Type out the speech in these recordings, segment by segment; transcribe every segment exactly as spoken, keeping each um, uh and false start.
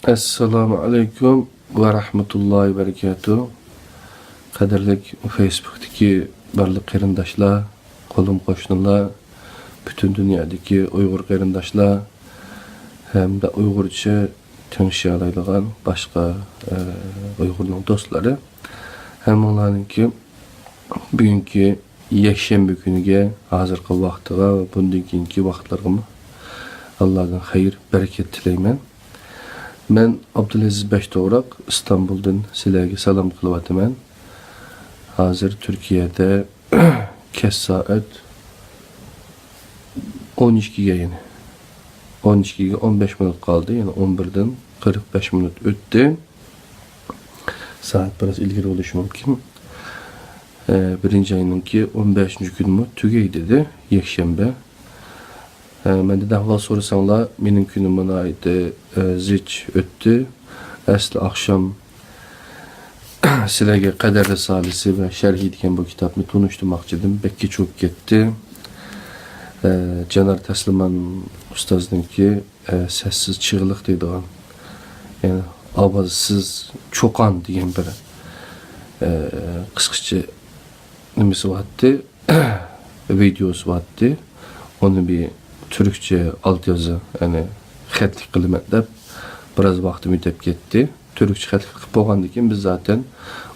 ئەسسالامۇ ئەلەيكۇم ۋە رەھمەتۇللاھى ۋە بەرىكاتۇھ. قەدىرلىك فېيسبۇكتىكى بارلىق قېرىنداشلار، قولۇم قوشنىلار، پۈتۈن دۇنيادىكى ئۇيغۇر قېرىنداشلار ھەمدە ئۇيغۇرچە تىڭشىيالايدىغان باشقا، ئە، ئۇيغۇرنىڭ دوستلىرى، ھەممىڭلارنىڭكى بۈگۈنكى يەكشەنبە كۈنىگە، ھازىرقى ۋاقتىغا ۋە بۇندىن كېيىنكى ۋاقىتلارغىمۇ ئاللادىن خەير، بەرىكەت تىلەيمەن. مەن ئابدۇلئەزىز بەشتوغراق، ئىستانبۇلدىن سىلەرگە سالام قىلىۋاتىمەن. ھازىر تۈركىيەدە كەچ سائەت ئون ئىككىگە، يەنى ئون ئىككىگە ئون بەش مىنۇت قالدى، يەنى ئون بىردىن قىرىق بەش مىنۇت ئۆتتى. سائەت بىراز ئىلگىرى بولۇشى مۇمكىن. ئە، بىرىنچى ئاينىڭكى ئون بەشىنچى كۈنىمۇ تۈگەي دېدى، يەكشەنبە. ئە، مەندىن ئەھۋال سورىساڭلار، مېنىڭ كۈنۈم ناھايىتى، ئە، زىچ ئۆتتى. ئەسلى ئاخشام سىلەرگە قەدەر رىسالىسى ۋە شەرھى دېگەن بۇ كىتابنى تونۇشتۇرماقچىدىم. بەك كېچىكىپ كەتتى. ئە، جانار تەسلىمان ئۇستازنىڭكى، ئە، سەسسىز چىغلىق دەيدىغان، يەنى ئاۋازسىز چوقان دېگەن بىر، ئە، قىسقىچە نېمىسى بارتتى، ۋىدېئوسى بارتتى. ئۇنى بىر تۈركچە ئالتە يازا، يەنى خەتلىك قىلىمەن دەپ بىراز ۋاقتىم ئۆتۈپ كەتتى. تۈركچە خەتلىك قىلىپ بولغاندىن كېيىن بىز زاتەن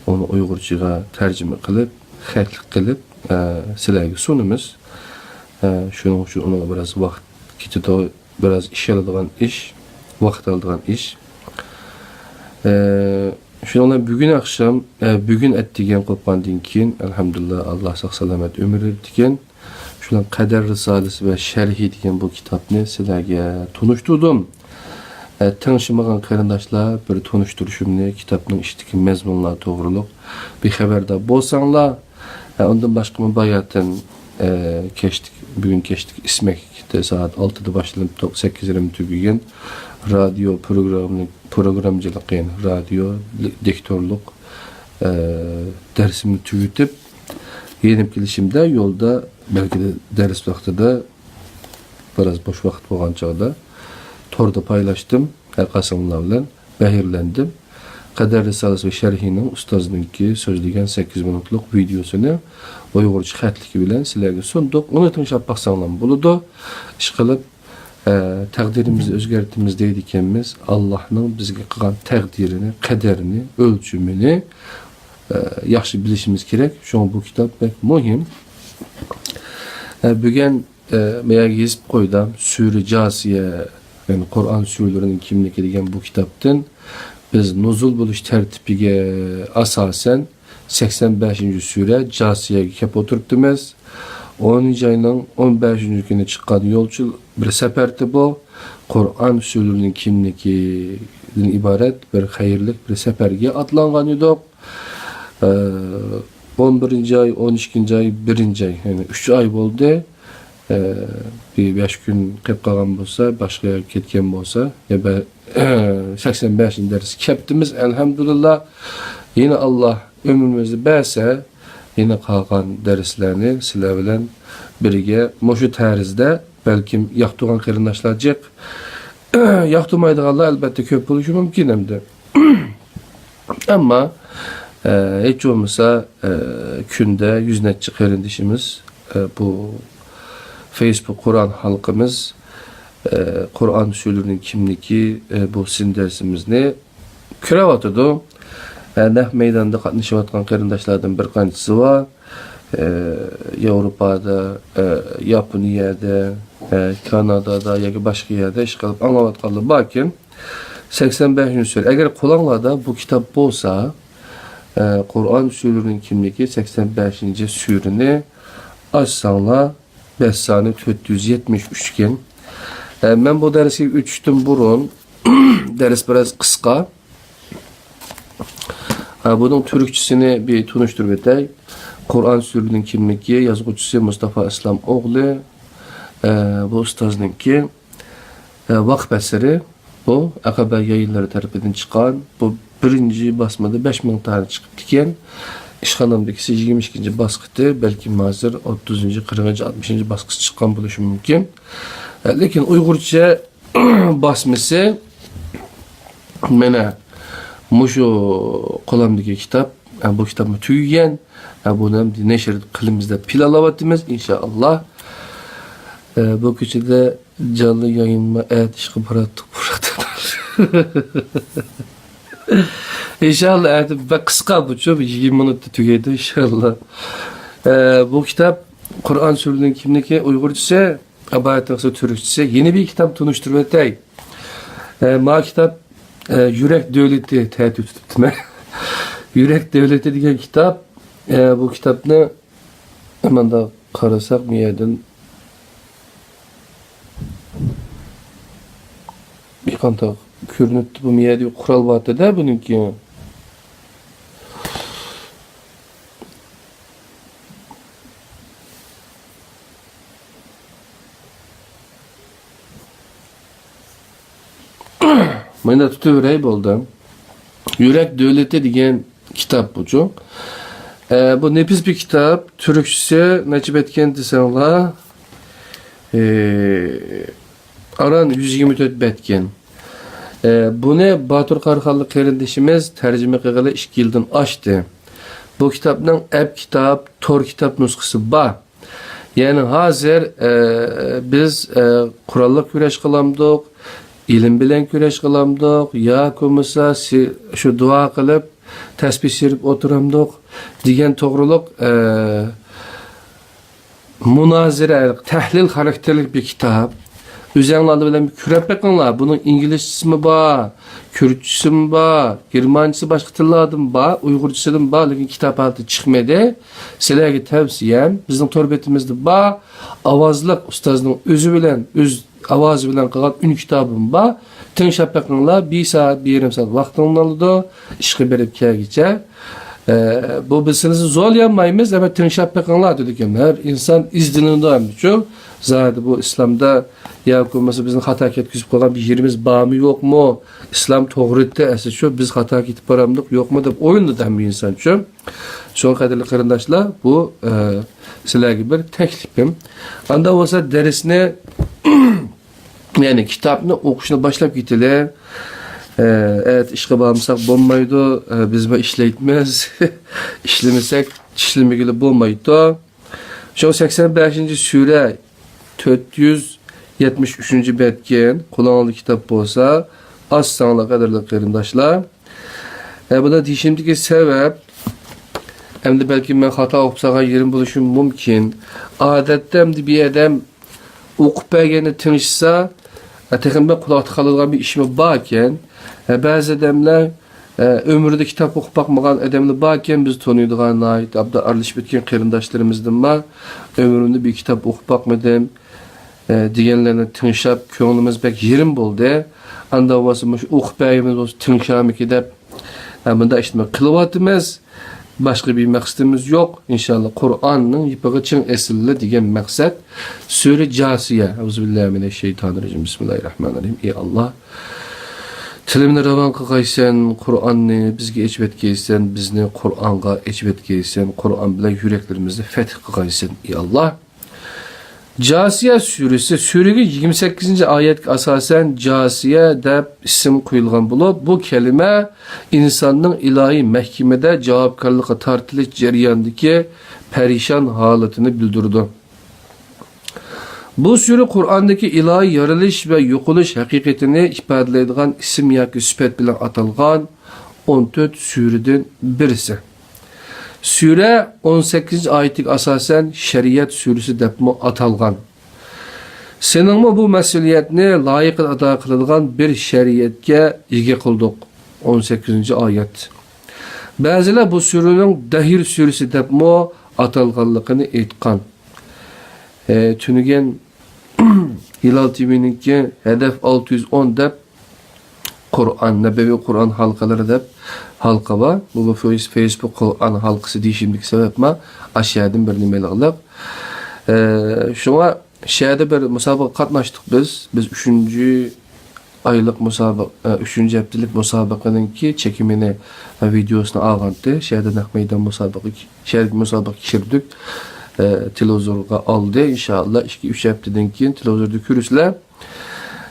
ئۇنى ئۇيغۇرچىغا تەرجىمە قىلىپ، خەتلىك قىلىپ، ئە، سىلەرگە سۇنىمىز. ئە، شۇنىڭ ئۈچۈن ئۇنىڭغا بىراز ۋاقىت كېتىدۇ، بىراز ئىش ئالىدىغان ئىش، ۋاقىت ئالىدىغان ئىش. ئە، شۇنىڭ بىلەن بۈگۈن ئاخشام، ئە، بۈگۈن ئەتىگەن قوپقاندىن كېيىن، ئەلھەمدۇلىللا، ئاللا ساق-سالامەت ئۆمۈر بېرىپتىكەن. شۇنىڭ قەدەر رىسالىسى ۋە شەرھى دېگەن بۇ كىتابنى سىلەرگە تونۇشتۇردۇم. ئە، تىڭشىمىغان قېرىنداشلار بىر تونۇشتۇرۇشۇمنى، كىتابنىڭ ئىچىدىكى مەزمۇنلار توغرۇلۇق بىخەۋەردار بولساڭلار، ئە، ئۇندىن باشقىمۇ باياتىن، ئە، كەچلىك، بۈگۈن كەچلىك ئىسمەكتە سائەت ئالتىدا باشلىنىپ، تو-، سەككىز يېرىم تۈگىگەن رادىيو پروگراممىنى، پروگراممىچىلىق، يەنى رادىيو دىكتورلۇق، ئە، دەرسىمنى تۈگىتىپ، يېنىپ كېلىشىمدە يولدا، بەلكىدە دەرس ۋاقتىدا بىراز بوش ۋاقىت بولغان چاغدا توردا پايلاشتىم، ھەر قايسىڭلار بىلەن بەھرىلەندىم. قەدەر رىسالىسى ۋە شەرھىنىڭ ئۇستازنىڭكى سۆزلىگەن سەككىز مىنۇتلۇق ۋىدېئوسىنى ئۇيغۇرچە خەتلىكى بىلەن سىلەرگە سۇندۇق. ئۇنى تىڭشاپ باقساڭلارمۇ بولىدۇ. ئىشقىلىپ، ئە، تەقدىرىمىزنى ئۆزگەرتىمىز دەيدىكەنمىز. ئاللانىڭ بىزگە قىلغان تەقدىرىنى، قەدەرنى، ئۆلچىمىنى، ئە، ياخشى بىلىشىمىز كېرەك. شۇڭا بۇ كىتاب بەك مۇھىم. ئە، بۈگۈن ئە، مەيەگە يېزىپ قويدۇم. سۈرە جاسىيە، يەنى قۇرئان سۈرىلىرىنىڭ كىملىكى دېگەن بۇ كىتابتىن بىز نۇزۇل بولۇش تەرتىپىگە ئاساسەن سەكسەن بەشىنچى سۈرە جاسىيەگە كەپ ئولتۇرۇپتىمىز. ئونىنچى ئاينىڭ ئون بەشىنچى كۈنى چىققان يولچى بىر سەپەردە بۇ قۇرئان سۈرىلىرىنىڭ كىملىكىدىن ئىبارەت بىر خەيرلىك بىر سەپەرگە ئاتلانغان ئىدۇق. ئە، ئون بىرىنچى ئاي، ئون ئىككىنچى ئاي، بىرىنچى ئاي، يەنى ئۈچ ئاي بولدى. ئە، بىر بەش كۈن قېلىپ قالغان بولسا، باشقا يەرگە كەتكەن بولسا، يا بە-، سەكسەن بەشىنچى دەرسكە كەپتىمىز، ئەلھەمدۇلىللا. يەنە ئاللا ئۆمرىمىزنى بەرسە، يەنە قالغان دەرسلەرنى سىلەر بىلەن بىرگە مۇشۇ تەرزدە، بەلكىم ياقتۇرغان قېرىنداشلار جىق، ياقتۇرمايدىغانلار ئەلبەتتە كۆپ بولۇشى مۇمكىن ئەمدى. ئەمما، ئە، ھېچ بولمىسا، ئە، كۈندە يۈز نەچچە قېرىندىشىمىز، ئە، بۇ فېيسبۇك قۇرئان ھالقىمىز، ئە، قۇرئان سۈرىلىرىنىڭ كىملىكى، ئە، بۇ سىن دەرسىمىزنى كۆرۈۋاتىدۇ. ئە، نەق مەيداندا قاتنىشىۋاتقان قېرىنداشلاردىن بىر قانچىسى بار. ئە، ياۋروپادا، ئە، ياپونىيەدە، ئە، كانادادا ياكى باشقا يەردە ئىشقىلىپ ئاڭلاۋاتقانلار باركەن. سەكسەن بەشىنچى سۈرە. ئەگەر قولۇڭلاردا بۇ كىتاب بولسا، ئە، قۇرئان سۈرىلىرىنىڭ كىملىكى سەكسەن بەشىنچى سۈرىنى ئاچساڭلار، بەس سانى تۆت يۈز يەتمىش ئۈچ ئىكەن. ئە، مەن بۇ دەرسكە ئۆتۈشتىن بۇرۇن، دەرس بىراز قىسقا. ئە، بۇنىڭ تۈركچىسىنى بىر تونۇشتۇرۇپ ئۆتەي. قۇرئان سۈرىلىرىنىڭ كىملىكى، يازغۇچىسى مۇستافا ئىسلام ئوغلى. ئە، بۇ ئۇستازنىڭكى. ئە، ۋاقىپ ئەسىرى بۇ ئەقەبە يايىنلىرى تەرىپىدىن چىققان. بۇ بىرىنچى باسمىدا بەش مىڭ دانە چىقىپتىكەن. ئىشخانامدىكىسى يىگىرمە ئىككىنچى باسقۇچى، بەلكىم ھازىر ئوتتۇزىنچى، قىرىقىنچى، ئاتمىشىنچى باسقۇچ چىققان بولۇشى مۇمكىن. ئە، لېكىن ئۇيغۇرچە باسمىسى مانا مۇشۇ قولۇمدىكى كىتاب، ئە، بۇ كىتابمۇ تۈگىگەن. ئە، بۇنى ھەم نەشر قىلىمىز دەپ پىلانلاۋاتىمىز، ئىنشائاللا. ئە، بۇ كېچىدە جانلى يايىنما ئەتە ئىشقا باراتتۇق، بۇرات. ئىنشائاللا، ئەتە بەك قىسقا بۇچۇ، يىگىرمە مىنۇتتا تۈگەيدۇ، ئىنشائاللا. ئە، بۇ كىتاب قۇرئان سۈرىلىرىنىڭ كىملىكى ئۇيغۇرچىسى، ئابايەتنىڭ تۈركچىسى. يەنە بىر كىتاب تونۇشتۇرۇۋەتەي. ئە، ما كىتاب، ئە، يۈرەك دۆلىتى تەتۈ تۇتۇپتىمەن. يۈرەك دۆلىتى دېگەن كىتاب. ئە، بۇ كىتابنى مۇنداق قارىساق، بۇ يەردىن قانداق كۆرۈنۈپتۇ؟ بۇ يەردە قورال بارتى-دە بۇنىڭكى. مانا تۇتۇۋېرەي، بولدى. يۈرەك دۆلىتى دېگەن كىتاب بۇچۇ. ئە، بۇ نېپىز بىر كىتاب. تۈركچىسى نەچچە بەتكەن دېسەڭلار، ئە، ئاران يۈز يىگىرمە تۆت بەتكەن. ئە، بۇنى باتۇر قاراخانلىق قېرىندىشىمىز تەرجىمە قىلغىلى ئىككى يىلدىن ئاشتى. بۇ كىتابنىڭ ئەپ كىتاب، تور كىتاب نۇسخىسى بار. يەنى ھازىر، ئە، بىز، ئە، قوراللىق كۈرەش قىلامدۇق، ئىلىم بىلەن كۈرەش قىلامدۇق، ياكى بولمىسا سى-، شۇ دۇئا قىلىپ، تەسبىھ سېلىپ ئولتۇرامدۇق دېگەن توغرۇلۇق، ئە، مۇنازىرە، تەھلىل خاراكتېرلىك بىر كىتاب. ئۆزەڭلار بىلەن بىر كۆرۈپ بېقىڭلار. بۇنىڭ ئىنگلىزچىسىمۇ بار، كۈردچىسىمۇ بار، گېرمانچىسى باشقا تىللاردىن بار، ئۇيغۇرچىسىدىن بار، لېكىن كىتاب ھالىتى چىقمىدى. سىلەرگە تەۋسىيەم، بىزنىڭ تور بېتىمىزدە بار، ئاۋازلىق ئۇستازنىڭ ئۆزى بىلەن، ئۆز ئاۋازى بىلەن قىلغان ئۈن كىتابىم بار. تىڭشاپ بېقىڭلار، بىر سائەت، بىر يېرىم سائەت ۋاقتىڭلارنى ئالىدۇ، ئىشقا بېرىپ كەلگۈچە. ئە، بۇ بىز سىلىنى زورلىيالمايمىز، ئەمما تىڭشاپ بېقىڭلار دېدىكەن. ھەر ئىنسان ئىزدىنىدۇ ئەمدىچۇ. زادى بۇ ئىسلامدا ياكى بولمىسا بىزنى خاتا كەتكۈزۈپ قويغان بىر يېرىمىز بارمۇ يوقمۇ؟ ئىسلام توغرىتى ئەسلىچۇ، بىز خاتا كېتىپ بارامدۇق يوقمۇ دەپ ئويلىنىدۇ ھەممە ئىنسانچۇ. شۇڭا قەدىرلىك قېرىنداشلار، بۇ، ئە، سىلەرگە بىر تەكلىپىم. ئاندا بولسا دەرسنى يەنى كىتابنى ئوقۇشنى باشلاپ كېتىلى. ئە، ئەتە ئىشقا بارمىساق بولمايدۇ. ئە، بىزمۇ ئىشلەيمىز. ئىشلىمىسەك، ئىشلىمىگىلى بولمايدۇ. شۇ سەكسەن بەشىنچى سۈرە، تۆت يۈز يەتمىش ئۈچىنچى بەتكەن. قولۇڭلاردا كىتاب بولسا، ئاچساڭلار، قەدىرلىك قېرىنداشلار. ئە، بۇنى دېيىشىمدىكى سەۋەب، ئەمدى بەلكىم مەن خاتا ئوقۇپ سالغان يېرىم بولۇشى مۇمكىن. ئادەتتە ئەمدى بىر ئادەم ئوقۇپ بەرگەننى تىڭشىسا، ئە، تېخىمۇ قۇلاقتا قالىدىغان بىر ئىشمۇ باركەن. ئە، بەزى ئادەملەر، ئە، ئۆمرىدە كىتاب ئوقۇپ باقمىغان ئادەملەر باركەن، بىز تونۇيدىغان، ناھايىتى ئابدان ئارىلىشىپ ئۆتكەن قېرىنداشلىرىمىزدىن بار. ئۆمرۈمدە بىر كىتاب ئوقۇپ باقمىدىم، ئە، دېگەنلەرنى تىڭشاپ، كۆڭلىمىز بەك يېرىم بولدى. ئاندا بولسا مۇشۇ ئوقۇپ بەرگىنىمىز بولسا تىڭشارمىكىن دەپ، ئە، مۇنداق ئىشلارنى قىلىۋاتىمىز. باشقا بىر مەقسىتىمىز يوق. ئىنشاللا، قۇرئاننىڭ يىپىغا چىڭ ئېسىللا دېگەن مەقسەت. سۈرە جاسىيە. ئەئۇزۇبىللاھىمىنەششەيتانىررەجىم. بىسمىللاھىررەھمانىررەھىم. ئى ئاللا، تىلىمنى راۋان قىلغايسەن، قۇرئاننى بىزگە ئېچىۋەتكەيسەن، بىزنى قۇرئانغا ئېچىۋەتكەيسەن، قۇرئان بىلەن يۈرەكلىرىمىزنى فەتھ قىلغايسەن، ئى ئاللا. جاسىيە سۈرىسى. سۈرىگە يىگىرمە سەككىزىنچى ئايەتكە ئاساسەن جاسىيە دەپ ئىسىم قويۇلغان بولۇپ، بۇ كەلىمە ئىنساننىڭ ئىلاھىي مەھكىمىدە جاۋابكارلىققا تارتىلىش جەريانىدىكى پەرىشان ھالىتىنى بىلدۈرىدۇ. بۇ سۈرە قۇرئاندىكى ئىلاھىي يارىلىش ۋە يوقىلىش ھەقىقىتىنى ئىپادىلەيدىغان ئىسىم ياكى سۈپەت بىلەن ئاتالغان ئون تۆت سۈرىدىن بىرسى. سۈرە ئون سەككىزىنچى ئايىتىگە ئاساسەن شەرىئەت سۈرىسى دەپمۇ ئاتالغان. سېنىڭمۇ بۇ مەسئۇلىيەتنى لايىقىدا ئادا قىلىدىغان بىر شەرىئەتكە ئىگە قىلدۇق. ئون سەككىزىنچى ئايەت. بەزىلەر بۇ سۈرىنىڭ دەھر سۈرىسى دەپمۇ ئاتالغانلىقىنى ئېيتقان. ئە، تۈنۈگۈن ھىلال تىۋىنىڭكى ھەدەپ ئالتە يۈز ئون دەپ قۇرئان، نەبەۋىي قۇرئان ھالقىلىرى دەپ ھالقا بار. بۇ، بۇ فېيس-، فېيسبۇك قۇرئان ھالقىسى دېيىشىمدىكى سەۋەب ما، ئاشۇ يەردىن بىر نېمە ئېلىقلىق. ئە، شۇڭا شۇ يەردە بىر مۇسابىقىگە قاتناشتۇق بىز. بىز ئۈچىنچى ئايلىق مۇسابىقە، ئە، ئۈچىنچى ھەپتىلىك مۇسابىقىنىڭكى چېكىمىنى، ئە، ۋىدېئوسىنى ئالغانتى. شۇ يەردە نەق مەيدان مۇسابىقە، شەربىي مۇسابىقە كىردۇق. ئە، تېلېۋىزورغا ئالدى. ئىنشائاللا، ئىككى، ئۈچ ھەپتىدىن كېيىن تېلېۋىزوردا كۆرىسىلەر.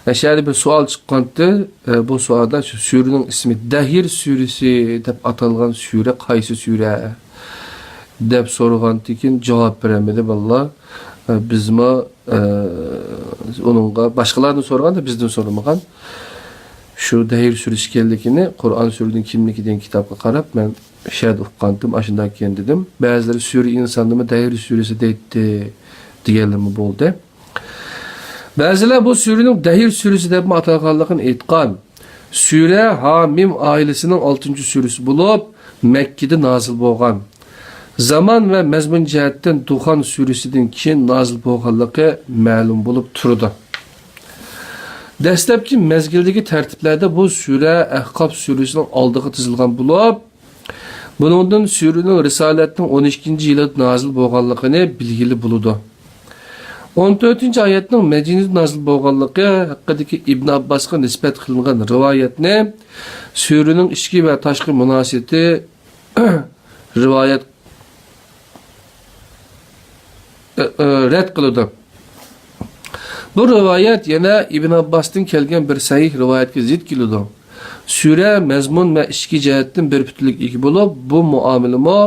ئەشەدە بىر سوئال چىققانتى. ئە، بۇ سوئالدا شۇ سۈرىنىڭ ئىسمى دەھر سۈرىسى دەپ ئاتالغان سۈرە قايسى سۈرە؟ دەپ سورىغاندىن كېيىن جاۋاب بېرەلمىدى بالىلار. ئە، بىزمۇ، ئە، ئۇنىڭغا باشقىلاردىن سورىغاندا بىزدىن سورىمىغان. شۇ دەھر سۈرىسى ئىكەنلىكىنى قۇرئان سۈرىدىن كىملىكى دېگەن كىتابقا قاراپ مەن شەدە ئۇققانتىم، ئاشۇنداق ئىكەن دېدىم. بەزىلەر سۈرە ئىنساننىمۇ دەھر سۈرىسى دەيتتى دېگەنلىرىمۇ بولدى. بەزىلەر بۇ سۈرىنىڭ دەھر سۈرىسى دەپمۇ ئاتالغانلىقىنى ئېيتقان. سۈرە ھامىم ئائىلىسىنىڭ ئالتىنچى سۈرىسى بولۇپ، مەككىدە نازىل بولغان. زامان ۋە مەزمۇن جەھەتتىن دۇخان سۈرىسىدىن كېيىن نازىل بولغانلىقى مەلۇم بولۇپ تۇرىدۇ. دەسلەپكى مەزگىلدىكى تەرتىپلەردە بۇ سۈرە ئەھقاف سۈرىسىنىڭ ئالدىغا تىزىلغان بولۇپ، بۇنىڭدىن سۈرىنىڭ رىسالەتنىڭ ئون ئىككىنچى يىلىدا نازىل بولغانلىقىنى بىلگىلى بولىدۇ. ئون تۆتىنچى ئايەتنىڭ مەدىنىدە نازىل بولغانلىقى ھەققىدىكى ئىبن ئابباسقا نىسبەت قىلىنغان رىۋايەتنى سۈرىنىڭ ئىچكى ۋە تاشقى مۇناسىۋىتى رىۋايەت، ئە، ئە، رەت قىلىدۇ. بۇ رىۋايەت يەنە ئىبن ئابباستىن كەلگەن بىر سەھىھ رىۋايەتكە زىت كېلىدۇ. سۈرە مەزمۇن ۋە ئىچكى جەھەتتىن بىر پۈتۈنلۈككە ئىگە بولۇپ، بۇ مۇئامىلىمۇ،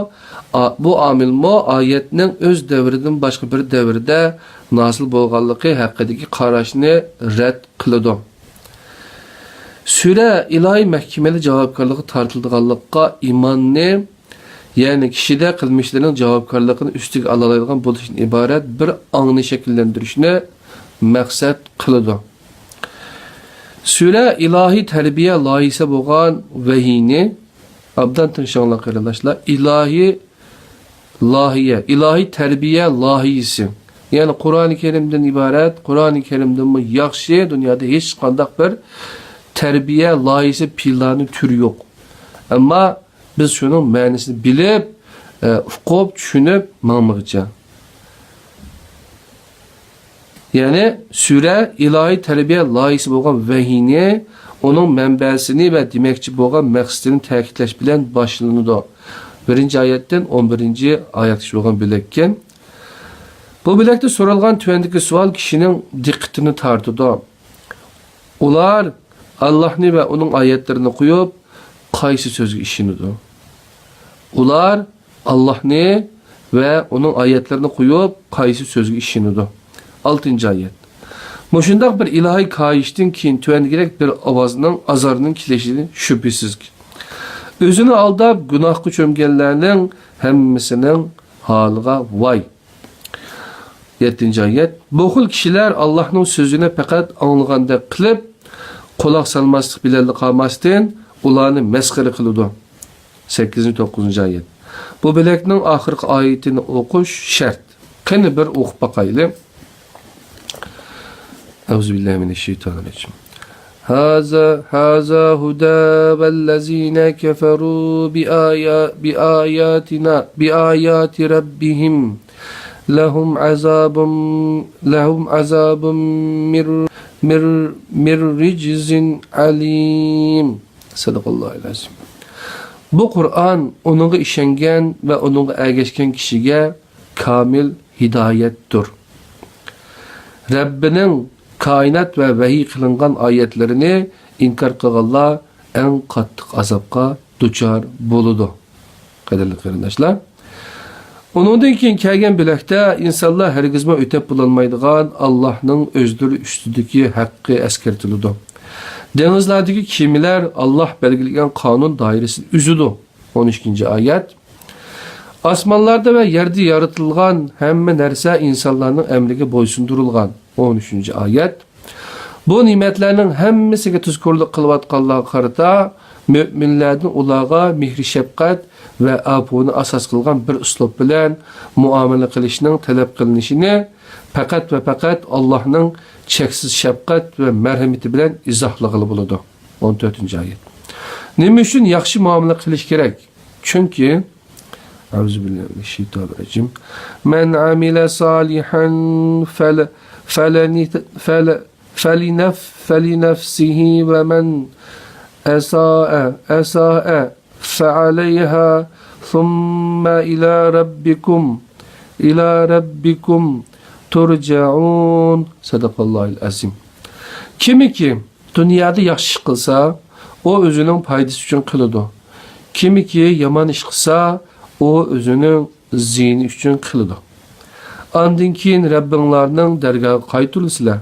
ئا-، بۇ ئامىلمۇ ئايەتنىڭ ئۆز دەۋرىدىن باشقا بىر دەۋردە نازىل بولغانلىقى ھەققىدىكى قاراشنى رەت قىلىدۇ. سۈرە ئىلاھىي مەھكىمىلەر جاۋابكارلىقىغا تارتىلىدىغانلىققا ئىماننى، يەنى كىشىدە قىلمىشلىرىنىڭ جاۋابكارلىقىنى ئۈستىگە ئالالايدىغان بولۇشتىن ئىبارەت بىر ئاڭنى شەكىللەندۈرۈشنى مەقسەت قىلىدۇ. سۈرە ئىلاھىي تەربىيە لايىھىسى بولغان ۋەھىينى، ئابدان تىڭشاڭلار قېرىنداشلار، ئىلاھىي لايىھە، ئىلاھىي تەربىيە لايىھىسى. يەنى قۇرئانى كەرىمدىن ئىبارەت، قۇرئانى كەرىمدىنمۇ ياخشى دۇنيادا ھېچقانداق بىر تەربىيە لايىھىسى، پىلانى، تۈرى يوق. ئەمما بىز شۇنىڭ مەنىسىنى بىلىپ، ئە، ئۇقۇپ، چۈشىنىپ ماڭمىغىچە. يەنى سۈرە ئىلاھىي تەربىيە لايىھىسى بولغان ۋەھىينى، ئۇنىڭ مەنبەسىنى ۋە دېمەكچى بولغان مەقسىتىنى تەكىتلەش بىلەن باشلىنىدۇ. بىرىنچى ئايەتتىن ئون بىرىنچى ئايەتكىچە بولغان بۆلەككەن. بۇ بۆلەكتە سورالغان تۆۋەندىكى سوئال كىشىنىڭ دىققىتىنى تارتىدۇ. ئۇلار ئاللاھنى ۋە ئۇنىڭ ئايەتلىرىنى قويۇپ، قايسى سۆزگە ئىشىنىدۇ؟ ئۇلار ئاللاھنى ۋە ئۇنىڭ ئايەتلىرىنى قويۇپ، قايسى سۆزگە ئىشىنىدۇ؟ ئالتىنچى ئايەت. مۇشۇنداق بىر ئىلاھىي كاھىشتىن كېيىن تۆۋەندىكىدەك بىر ئاۋازنىڭ، ئازارنىڭ كېلىشىدىن شۈبھىسىزكى، ئۆزىنى ئالداپ، گۇناھقا چۆمگەنلەرنىڭ ھەممىسىنىڭ ھالىغا ۋاي! يەتتىنچى ئايەت. بۇ خىل كىشىلەر ئاللاھنىڭ سۆزىنى پەقەت ئاڭلىغاندەك قىلىپ، قۇلاق سالماسلىق بىلەنلا قالماستىن، ئۇلارنى مەسخىرە قىلىدۇ. سەككىزىنچى، توققۇزىنچى ئايەت. بۇ بۆلەكنىڭ ئاخىرقى ئايىتىنى ئوقۇش شەرت. قېنى بىر ئوقۇپ باقايلى. أعوذ بالله من الشيطان الرجيم. هذا، هذا هدى والذين كفروا بآيا-، بآياتنا، بآيات ربهم لهم عذاب، لهم عذاب من، من، من رجز أليم. صدق الله العظيم. بۇ قۇرئان ئۇنىڭغا ئىشەنگەن ۋە ئۇنىڭغا ئەگەشكەن كىشىگە كامىل ھىدايەتتۇر. رەببىنىڭ كائىنات ۋە ۋەھىي قىلىنغان ئايەتلىرىنى ئىنكار قىلغانلار ئەڭ قاتتىق ئازابقا دۇچار بولىدۇ. قەدىرلىك قېرىنداشلار، ئۇنىڭدىن كېيىن كەلگەن بۆلەكتە ئىنسانلار ھەرگىزمۇ ئۆتەپ بولالمايدىغان ئاللاھنىڭ ئۆزلىرى ئۈستىدىكى ھەققى ئەسكەرتىلىدۇ. دېڭىزلاردىكى كېمىلەر ئاللاھ بەلگىلىگەن قانۇن دائىرىسىدىن ئۈزىدۇ. ئون ئىككىنچى ئايەت. ئاسمانلاردا ۋە يەردە يارىتىلغان ھەممە نەرسە ئىنسانلارنىڭ ئەمرىگە بويسۇندۇرۇلغان. ئون ئۈچىنچى ئايەت. بۇ نېمەتلەرنىڭ ھەممىسىگە تۇزكورلۇق قىلىۋاتقانلارغا قارىتا، مۆمىنلەردىن ئۇلارغا مېھرى-شەپقەت ۋە ئاپۇنى ئاساس قىلغان بىر ئۇسلۇب بىلەن مۇئامىلە قىلىشنىڭ تەلەپ قىلىنىشىنى پەقەت ۋە پەقەت ئاللاھنىڭ چەكسىز شەپقەت ۋە مەرھىمىتى بىلەن ئىزاھلىغىلى بولىدۇ. ئون تۆتىنچى ئايەت. نېمە ئۈچۈن ياخشى مۇئامىلە قىلىش كېرەك؟ چۈنكى، أعوذ بالله من الشيطان الرجيم. من عمل صالحا فل-، فلنت-، فل-، فلنف-، فلنفسه ومن أساء، أساء فعليها ثم إلى ربكم، إلى ربكم ترجعون. صدق الله العظيم. كىمكى دۇنيادا ياخشى ئىش قىلسا، ئۇ ئۆزىنىڭ پايدىسى ئۈچۈن قىلىدۇ. كىمكى يامان ئىش قىلسا، ئۇ ئۆزىنىڭ زىيىنى ئۈچۈن قىلىدۇ. ئاندىن كېيىن رەببىڭلارنىڭ دەرگاھىغا قايتۇرۇلىسىلەر.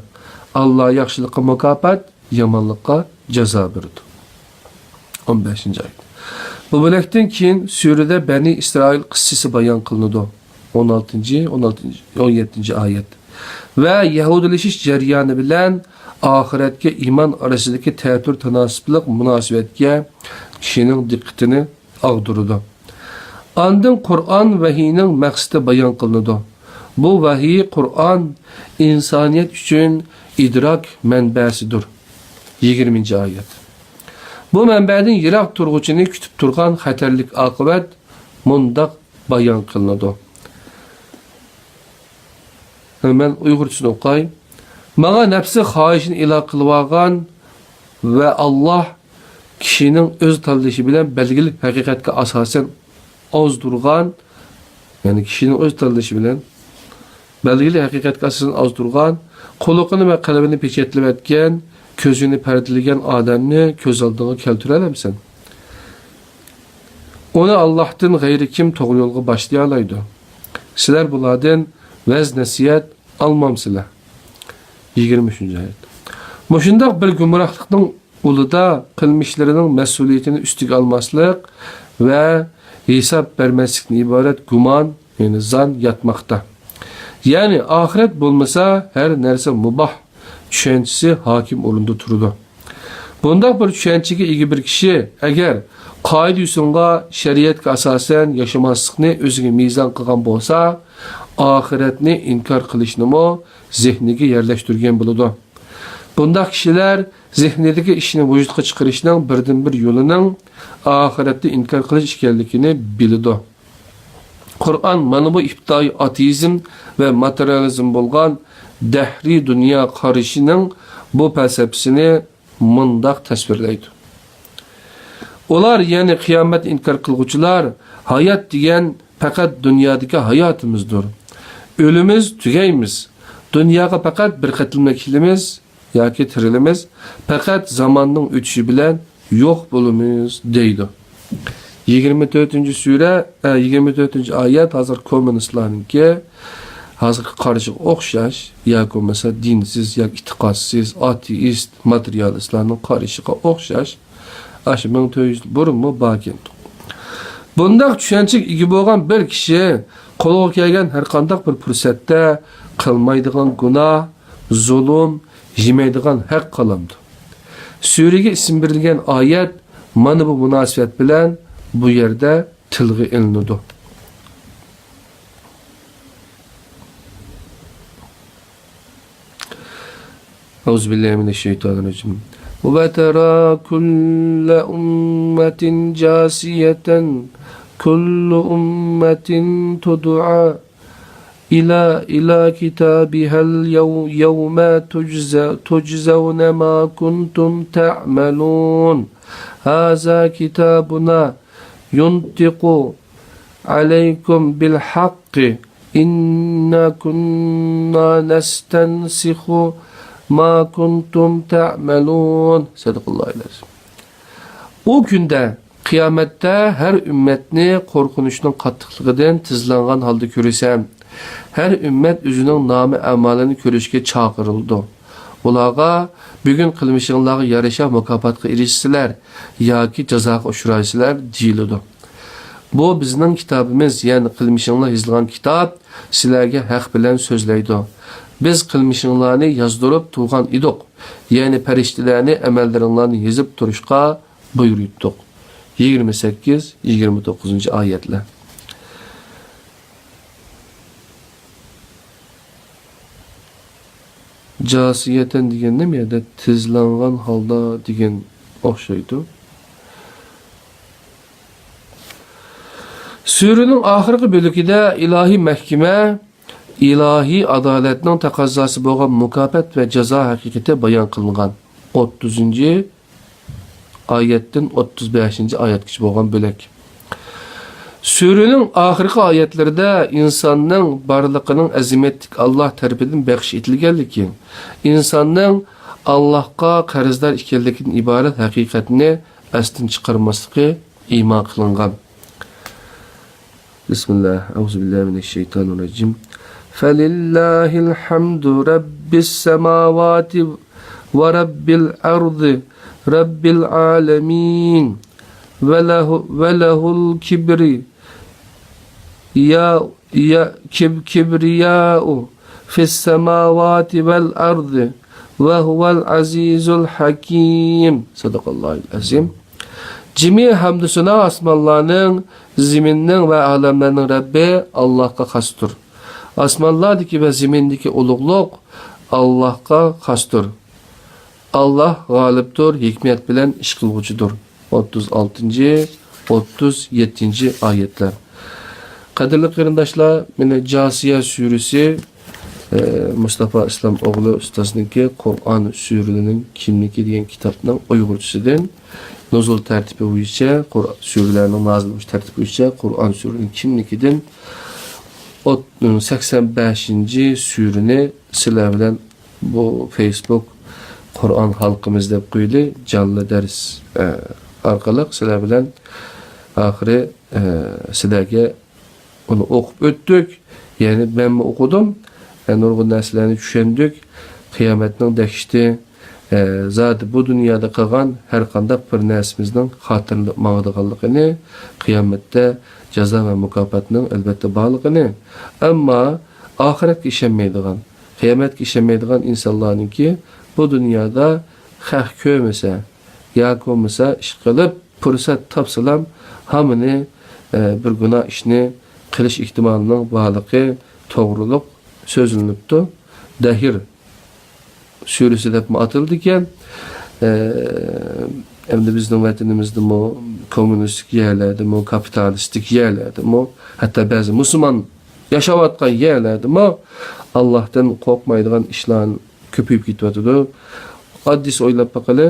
ئاللا ياخشىلىققا مۇكاپات، يامانلىققا جازا بېرىدۇ. ئون بەشىنچى ئايەت. بۇ بۆلەكتىن كېيىن سۈرىدە بەنى ئىسرائىل قىسسىسى بايان قىلىنىدۇ. ئون ئالتىنچى، ئون ئالتىنچى، ئون يەتتىنچى ئايەت. ۋە يەھۇدىيلىشىش جەريانى بىلەن ئاخىرەتكە ئىمان ئارىسىدىكى تەتۈر تاناسىپلىق مۇناسىۋەتكە كىشىنىڭ دىققىتىنى ئاغدۇرىدۇ. ئاندىن قۇرئان ۋەھىينىڭ مەقسىتى بايان قىلىنىدۇ. بۇ ۋەھىي، قۇرئان، ئىنسانىيەت ئۈچۈن ئىدراك مەنبەسىدۇر. يىگىرمىنچى ئايەت. بۇ مەنبەدىن يىراق تۇرغۇچىنى كۈتۈپ تۇرغان خەتەرلىك ئاقىۋەت مۇنداق بايان قىلىنىدۇ. مەن ئۇيغۇرچىسىنى ئوقۇي. ماڭا نەپسى خاھىشىنى ئىلا قىلىۋالغان ۋە ئاللا كىشىنىڭ ئۆز تاللىشى بىلەن بەلگىلىك ھەقىقەتكە ئاساسەن ئازدۇرغان، يەنى كىشىنىڭ ئۆز تاللىشى بىلەن بەلگىلىك ھەقىقەتكە ئاساسەن ئازدۇرغان، قۇلىقىنى ۋە قەلبىنى پېچەتلىۋەتكەن، كۆزىنى پەردىلىگەن ئادەمنى كۆز ئالدىڭغا كەلتۈرەلەمسەن؟ ئۇنى ئاللاھتىن غەيرى كىم توغرا يولغا باشلىيالايدۇ؟ سىلەر بۇلاردىن ۋەز-نەسىھەت ئالمامسىلەر؟ يىگىرمە ئۈچىنچى ئايەت. مۇشۇنداق بىر گۇمراھلىقنىڭ ئۇلىدا قىلمىشلىرىنىڭ مەسئۇلىيىتىنى ئۈستىگە ئالماسلىق ۋە ھېساب بەرمەسلىكتىن ئىبارەت گۇمان، يەنى زان ياتماقتا. يەنى ئاخىرەت بولمىسا، ھەر نەرسە مۇباھ چۈشەنچىسى ھاكىم ئورۇندا تۇرىدۇ. بۇنداق بىر چۈشەنچىگە ئىگە بىر كىشى ئەگەر قائىدە-يوسۇنغا، شەرىئەتكە ئاساسەن ياشىماسلىقنى ئۆزىگە مىزان قىلغان بولسا، ئاخىرەتنى ئىنكار قىلىشنىمۇ زېھنىگە يەرلەشتۈرگەن بولىدۇ. بۇنداق كىشىلەر زېھنىدىكى ئىشنى ۋۇجۇدقا چىقىرىشنىڭ بىردىنبىر يولىنىڭ ئاخىرەتنى ئىنكار قىلىش ئىكەنلىكىنى بىلىدۇ. قۇرئان مانا بۇ ئىپتىدائىي ئاتېئىزم ۋە ماتېرىيالىزم بولغان دەھرىي دۇنيا قارىشىنىڭ بۇ پەلسەپىسىنى مۇنداق تەسۋىرلەيدۇ. ئۇلار، يەنى قىيامەت ئىنكار قىلغۇچىلار، ھايات دېگەن پەقەت دۇنيادىكى ھاياتىمىزدۇر. ئۆلىمىز، تۈگەيمىز. دۇنياغا پەقەت بىر قېتىملا كېلىمىز ياكى تىرىلىمىز. پەقەت زاماننىڭ ئۆتۈشى بىلەن يوق بولىمىز، دەيدۇ. يىگىرمە تۆتىنچى سۈرە، ئە، يىگىرمە تۆتىنچى ئايەت ھازىر كوممۇنىستلارنىڭكى ھازىرقى قارىشىغا ئوخشاش، ياكى بولمىسا دىنسىز ياكى ئېتىقادسىز، ئاتېئىست، ماتېرىيالىستلارنىڭ قارىشىغا ئوخشاش، ئاشۇ مىڭ تۆت يۈز يىل بۇرۇنمۇ باركەن. بۇنداق چۈشەنچىگە ئىگە بولغان بىر كىشى قولىغا كەلگەن ھەرقانداق بىر پۇرسەتتە قىلمايدىغان گۇناھ، زۇلۇم، يېمەيدىغان ھەق قالامدۇ؟ سۈرىگە ئىسىم بېرىلگەن ئايەت مانا بۇ مۇناسىۋەت بىلەن بۇ يەردە تىلغا ئېلىنىدۇ. أعوذ بالله من الشيطان الرجيم. وترى كل أمة جاثية، كل أمة تدعى إلى، إلى كتابها اليو-، يوم تجز-، تجزون ما كنتم تعملون. هذا كتابنا ينطق عليكم بالحق إنا كنا نستنسخ ما كنتم تعملون. صدق الله العظيم. ئۇ كۈندە، قىيامەتتە ھەر ئۈممەتنى قورقۇنچنىڭ قاتتىقلىقىدىن تىزلانغان ھالدا كۆرىسەن. ھەر ئۈممەت ئۆزىنىڭ نامە-ئەمالىنى كۆرۈشكە چاقىرىلىدۇ. ئۇلارغا، بۈگۈن قىلمىشىڭلارغا يارىشا مۇكاپاتقا ئېرىشىسىلەر ياكى جازاغا ئۇچرايسىلەر، دېيىلىدۇ. بۇ بىزنىڭ كىتابىمىز، يەنى قىلمىشىڭلار يېزىلغان كىتاب، سىلەرگە ھەق بىلەن سۆزلەيدۇ. بىز قىلمىشىڭلارنى يازدۇرۇپ تۇرغان ئىدۇق، يەنى پەرىشتىلەرنى ئەمەللىرىڭلارنى يېزىپ تۇرۇشقا بۇيرۇيتتۇق. يىگىرمە سەككىز، يىگىرمە توققۇزىنچى ئايەتلەر. جاسىيەتەن دېگەن نېمە يەردە؟ تىزلانغان ھالدا دېگەن ئوخشايدۇ. سۈرىنىڭ ئاخىرقى بۆلىكىدە ئىلاھىي مەھكىمە، ئىلاھىي ئادالەتنىڭ تەقەززاسى بولغان مۇكاپات ۋە جازا ھەقىقىتى بايان قىلىنغان. ئوتتۇزىنچى ئايەتتىن ئوتتۇز بەشىنچى ئايەتكىچە بولغان بۆلەك. سۈرىنىڭ ئاخىرقى ئايەتلىرىدە ئىنساننىڭ بارلىقىنىڭ ئەزىمەتلىك ئاللا تەرىپىدىن بەخش ئېتىلگەنلىكى، ئىنساننىڭ ئاللاھقا قەرزدار ئىكەنلىكىدىن ئىبارەت ھەقىقەتنى ئەستىن چىقارماسلىقى ئىما قىلىنغان. بىسمىللا، ئەئۇزۇ بىللاھى مىنەش شەيتانىر راجىم. فەلىللاھىل ھەمدۇ رەببىس سەماۋاتى ۋە رەببىل ئەرزى رەببىل ئالەمىن. ۋە لەھۇ، ۋە لەھۇل كىبرى يا، يا، كىب-، كىبرىيائۇ فىس سەماۋاتى ۋەل ئەرزى ۋە ھۇۋەل ئەزىزۇل ھەكىم. سەدەقەللاھۇل ئەزىم. جىمى ھەمدۇ سانا ئاسمانلارنىڭ، زېمىننىڭ ۋە ئالەملەرنىڭ رەببى ئاللاھقا خاستۇر. ئاسمانلاردىكى ۋە زېمىندىكى ئۇلۇغلۇق ئاللاھقا خاستۇر. ئاللاھ غالىبتۇر، ھېكمەت بىلەن ئىش قىلغۇچىدۇر. ئوتتۇز ئالتىنچى، ئوتتۇز يەتتىنچى ئايەتلەر. قەدىرلىك قېرىنداشلار، مانا جاسىيە سۈرىسى، ئە، مۇستافا ئىسلام ئوغلى ئۇستازنىڭكى قۇرئان سۈرىلىرىنىڭ كىملىكى دېگەن كىتابنىڭ ئۇيغۇرچىسىدىن، نۇزۇل تەرتىپى بويىچە، قۇر-، سۈرىلەرنىڭ نازىل بولۇش تەرتىپى بويىچە قۇرئان سۈرىنىڭ كىملىكىدىن ئوت-، سەكسەن بەشىنچى سۈرىنى سىلەر بىلەن بۇ فېيسبۇك قۇرئان ھالقىمىز دەپ قويدى. جانلى دەرس، ئە، ئارقىلىق سىلەر بىلەن ئاخىرى، ئە، سىلەرگە ئۇنى ئوقۇپ ئۆتتۇق. يەنى مەنمۇ ئوقۇدۇم. ئە، نۇرغۇن نەرسىلەرنى چۈشەندۇق. قىيامەتنىڭ دەھشىتى، ئە، زادى بۇ دۇنيادا قىلغان ھەر قانداق بىر نەرسىمىزنىڭ خاتىرىلىنىپ ماڭىدىغانلىقىنى، قىيامەتتە جازا ۋە مۇكاپاتنىڭ ئەلۋەتتە بارلىقىنى. ئەمما ئاخىرەتكە ئىشەنمەيدىغان، قىيامەتكە ئىشەنمەيدىغان ئىنسانلارنىڭكى بۇ دۇنيادا خەق كۆرمىسە ياكى بولمىسا ئىشقىلىپ پۇرسەت تاپسىلام ھامىنى، ئە، بىر گۇناھ ئىشنى قىلىش ئېھتىمالىنىڭ بارلىقى توغرۇلۇق سۆزلىنىپتۇ. دەھر سۈرىسى دەپمۇ ئاتىلىدىكەن. ئە، ئەمدى بىزنىڭ ۋەتىنىمىزدىمۇ، كوممۇنىستىك يەرلەردىمۇ، كاپىتالىستىك يەرلەردىمۇ، ھەتتا بەزى مۇسۇلمان ياشاۋاتقان يەرلەردىمۇ ئاللاھتىن قورقمايدىغان ئىشلار كۆپىيىپ كېتىۋاتىدۇ. ئاددىيسى ئويلاپ باقىلى،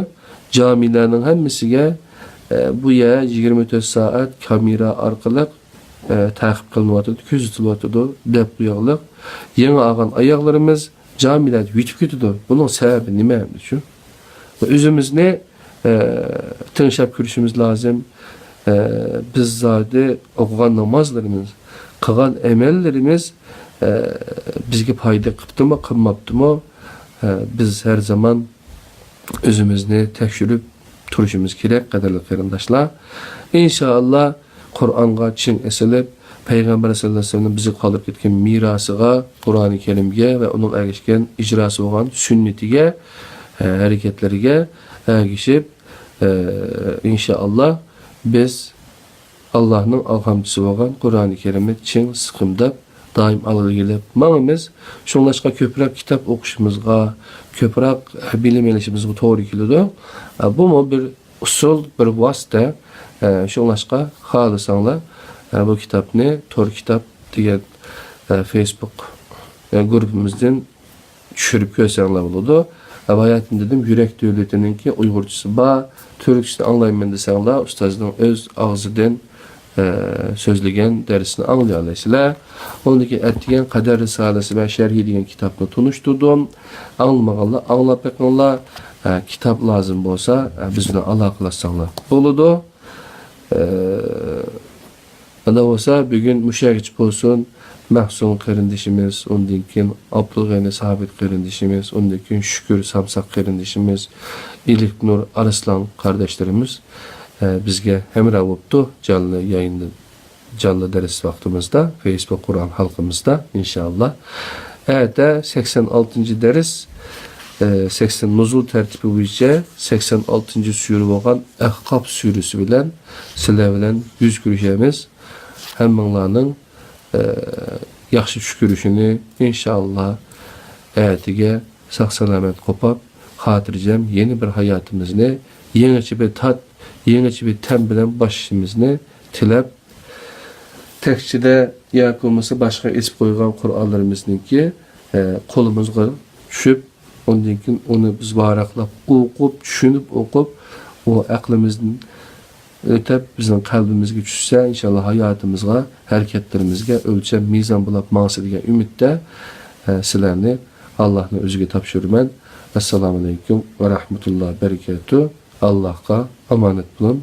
جامىلەرنىڭ ھەممىسىگە، ئە، بۇ يەر يىگىرمە تۆت سائەت كامېرا ئارقىلىق، ئە، تەقىپ قىلىنىۋاتىدۇ، كۆزىتىلىۋاتىدۇ دەپ قويايلى. يېڭى ئالغان ئاياغلىرىمىز جامىلەردە يىتىپ كېتىدۇ. بۇنىڭ سەۋەبى نېمە ئەمدى شۇ؟ ۋە ئۆزىمىزنى، ئە، تىڭشاپ كۆرۈشىمىز لازىم. ئە، بىز زادى ئوقۇغان نامازلىرىمىز، قىلغان ئەمەللىرىمىز، ئە، بىزگە پايدا قىپتىمۇ، قىلماپتىمۇ؟ ئە، بىز ھەر زامان ئۆزىمىزنى تەكشۈرۈپ تۇرۇشىمىز كېرەك، قەدىرلىك قېرىنداشلار. ئىنشائاللا، قۇرئانغا چىڭ ئېسىلىپ، پەيغەمبەر سەللەللاھۇ ئەلەيھى ۋەسەللەم بىزگە قالدۇرۇپ كەتكەن مىراسىغا، قۇرئانى كەرىمگە ۋە ئۇنىڭ ئەگىشكەن ئىجراسى بولغان سۈننىتىگە، ئە، ھەرىكەتلىرىگە ئەگىشىپ، ئە، ئىنشائاللا، بىز ئاللاھنىڭ ئالغامچىسى بولغان قۇرئانى كەرىمنى چىڭ سىقىمداپ دائىم ئالغا ئىلگىرىلەپ ماڭىمىز. شۇڭلاشقا كۆپرەك كىتاب ئوقۇشىمىزغا، كۆپرەك بىلىم ئېلىشىمىزغا توغرا كېلىدۇ. بۇمۇ بىر ئۇسۇل، بىر ۋاسىتە. شۇڭلاشقا خالىساڭلار بۇ كىتابنى تور كىتاب دېگەن فېيسبۇك گۇرۇپپىمىزدىن چۈشۈرۈپ كۆرسەڭلار بولىدۇ. باياتىن دېدىم، يۈرەك دۆلىتىنىڭكى ئۇيغۇرچىسى بار. تۈركچىسىنى ئاڭلايمەن دېسەڭلار، ئۇستازنىڭ ئۆز ئاغزىدىن، ئە، سۆزلىگەن دەرسىنى ئاڭلىيالايسىلەر. ئۇندىن كېيىن ئەتىگەن قەدەر رىسالىسى ۋە شەرھى دېگەن كىتابنى تونۇشتۇردۇم. ئاڭلىمىغانلار ئاڭلاپ بېقىڭلار. ئە، كىتاب لازىم بولسا، ئە، بىز بىلەن ئالاقىلەشسەڭلار بولىدۇ. ئە، ئۇنداق بولسا، بۈگۈن مۇشۇ يەرگىچە بولسۇن. مەخسۇم قېرىندىشىمىز، ئۇندىن كېيىن ئابدۇلغېنى سابىت قېرىندىشىمىز، ئۇندىن كېيىن شۈكۈر سامساق قېرىندىشىمىز، ئىلىكنۇر ئارسلان قارداشلىرىمىز، ئە، بىزگە ھەمراھ بوپتۇ جانلى يايىندا، جانلى دەرس ۋاقتىمىزدا، فېيسبۇك قۇرئان ھالقىمىزدا، ئىنشائاللا. ئەتە سەكسەن ئالتىنچى دەرس، ئە، سەكسەن نۇزۇل تەرتىپى بويىچە سەكسەن ئالتىنچى سۈرە بولغان ئەھقاف سۈرىسى بىلەن سىلەر بىلەن يۈز كۆرۈشەرمىز. ھەممىڭلارنىڭ، ئە، ياخشى چۈش كۆرۈشىنى، ئىنشائاللا، ئەتىگە ساق-سالامەت قوپاپ، خاتىرجەم يەنە بىر ھاياتىمىزنى يېڭىچە بىر تات، يېڭىچە بىر تەم بىلەن باشلىشىمىزنى تىلەپ، تەكچىدە ياكى بولمىسا باشقا ئېسىپ قويغان قۇرئانلىرىمىزنىڭكى، ئە، قولىمىزغا چۈشۈپ، ئۇندىن كېيىن ئۇنى بىز ۋاراقلاپ ئوقۇپ، چۈشىنىپ ئوقۇپ، ئۇ ئەقلىمىزدىن ئۆتەپ، بىزنىڭ قەلبىمىزگە چۈشسە، ئىنشاللا ھاياتىمىزغا، ھەرىكەتلىرىمىزگە ئۆلچەم، مىزان بولاپ ماڭسا دېگەن ئۈمىدتە، ئە، سىلەرنى ئاللاھنىڭ ئۆزىگە تاپشۇرىمەن. ئەسسالامۇ ئەلەيكۇم ۋە رەھمەتۇللا بەرىكاتۇ. ئاللاھقا ئامانەت بولۇڭ.